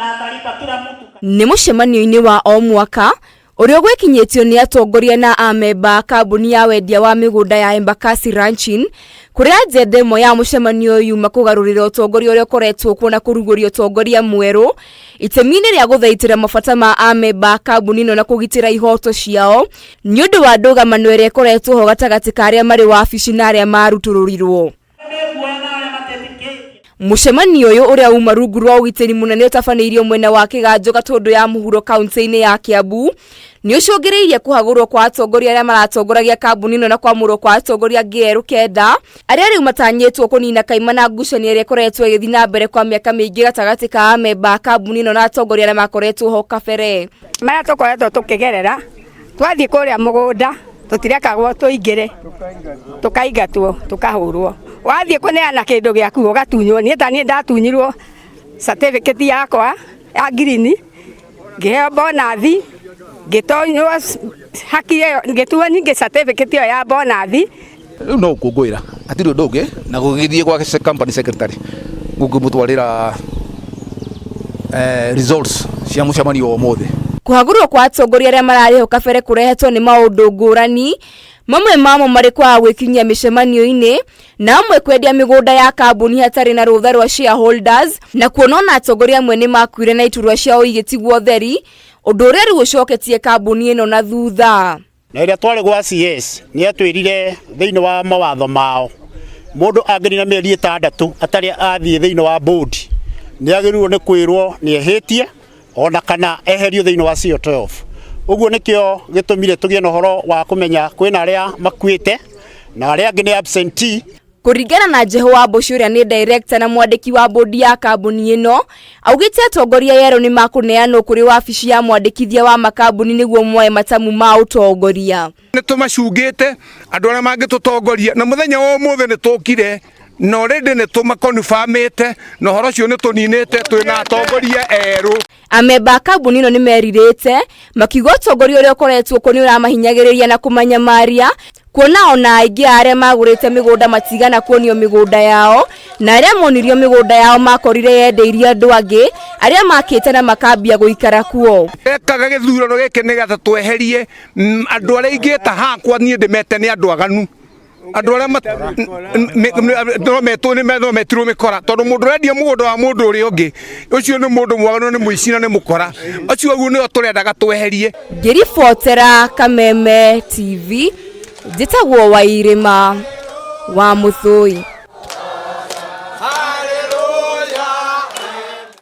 na atalipa kila mtu. Nĩ mũcemanio-inĩ wa o mwaka ũrĩa ũgwĩkinyĩtio nĩ atongoria na amemba a kambuni ya wendia wa mĩgũnda ya Embakasi Ranching, kũrĩa agenda ĩmwe ya mũcemanio ũyũ yuma kũgarũrĩra ũtongoria ũrĩa ũkoretwo kuo na kũrugũria ũtongoria mwerũ itemi-inĩ rĩa gũthaitĩra mabata ma amemba a kambuni ĩno na kũgitĩra ihoto ciao nĩ ũndũ wa ndũgamano ĩrĩa ĩkoretwo ho gatagatĩ ka arĩa marĩ wabici na arĩa marutũrũrirwo. Mũcemanio ũyũ ũrĩa uma rungu rwa ũgitĩri mũnene ũtabanĩirio mwena wa Kĩganjo Gatũndũ ya mũhuro kaunti-inĩ ya Kiambu nĩ ũcũngĩrĩirie kũhagũrwo kwa atongoria arĩa maratongoragia kambuni ĩno na kwamũrwo kwa atongoria angĩ erũ kenda arĩa rĩu matanyĩtwo kũnina kaimana ngucanio ĩrĩa ĩkoretwo ĩgĩthiĩ na mbere kwa mĩaka mĩingĩ gatagatĩ ka amemba a kambuni ĩno na atongoria arĩa makoretwo ho kabere. Marĩa tũkoretwo tũkĩgerera twathiĩ kũrĩa mũgũnda tũtirekagwo tũingĩre, tũkaingatwo, tũkahũrwo. Wathiĩ kũneana kĩndũ gĩaku ũgatunywo. Niĩ ta niĩ ndatunyirwo certificate yakwa ya ngirini, ngĩheo bonathi, ngĩtonywo haki ĩyo, ngĩtuo ningĩ certificate ĩyo ya bonathi. Rĩu no gũkũngũĩra hatirĩ ũndũ ũngĩ na gũgĩthiĩ gwa company secretary gũkĩmũtwarĩra results cia mũcemanio wa ũmũthĩ. Kũhagũrwo kwa atongoria arĩa mararĩ ho kabere kũrehetwo nĩ maũndũ ngũrani, mamwe mamo marĩ kwaga gwĩkinyia mĩcemanio-inĩ na amwe kwendia mĩgũnda ya kambuni hatarĩ na rũtha rwa shareholders, na kuona ona atongoria amwe nĩ makuire na iturwa ciao igĩtigwo theri, ũndũ ũrĩa rĩu ũcoketie kambuni ĩno na thutha. Na ĩrĩa twarĩ gwa CS nĩ atwĩrire thĩinĩ wa mawatho mao mũndũ angĩnina mĩeri ĩtandatũ atarĩ athiĩ thĩinĩ wa board nĩ agĩrĩirwo nĩ kwĩrwo nĩ ehĩtie ona kana eherio thĩinĩ wa CO12. Ũguo nĩkĩo gĩtũmire tũgĩe na ũhoro wa kũmenya kwĩna arĩa makuĩte na arĩa angĩ nĩ absentee. Kũringana na Jehu wa Mbucu ũrĩa nĩ director na mwandĩki wa bodi ya kambuni ĩno, augĩte atongoria erũ nĩ makũneanwo kũrĩ wabici ya mwandĩkithia wa makambuni nĩguo moe matamu ma ũtongoria. Nĩ tũmacungĩte andũ arĩa mangĩtũtongoria na mũthenya wa ũmũthĩ nĩ tũkire na already nĩ tũmakonfamĩte na ũhoro ũcio nĩ tũninĩte, twĩna atongoria erũ. Amemba a kambuni ĩno nĩ merirĩte makiuga ũtongoria ũrĩa ũkoretwo kuo nĩ ũramahinyagĩrĩria na kũmanyamaria, kuona ona aingĩ a arĩa magũrĩte mĩgũnda matigana kuonio mĩgũnda yao, na arĩa monirio mĩgũnda yao makorire yendeirio andũ angĩ arĩa makĩte na makambia gũikara kuo. Ekaga gĩthurano gĩkĩ nĩgetha tweherie andũ arĩa ingĩta hakwa niĩ ndĩmete nĩ andũ aganu, andũ arĩa no metwo nĩ no metirwo mĩkora, tondũ mũndũ ũrendia mũgũnda wa mũndũ ũrĩa ũngĩ ũcio nĩ mũndũ mwaganu, nĩ mũici na nĩ mũkora. Ũcio ũguo nĩo tũrendaga tweherie. Ngĩribotera Kameme TV, njĩtagwo Wairĩma wa Mũthũi.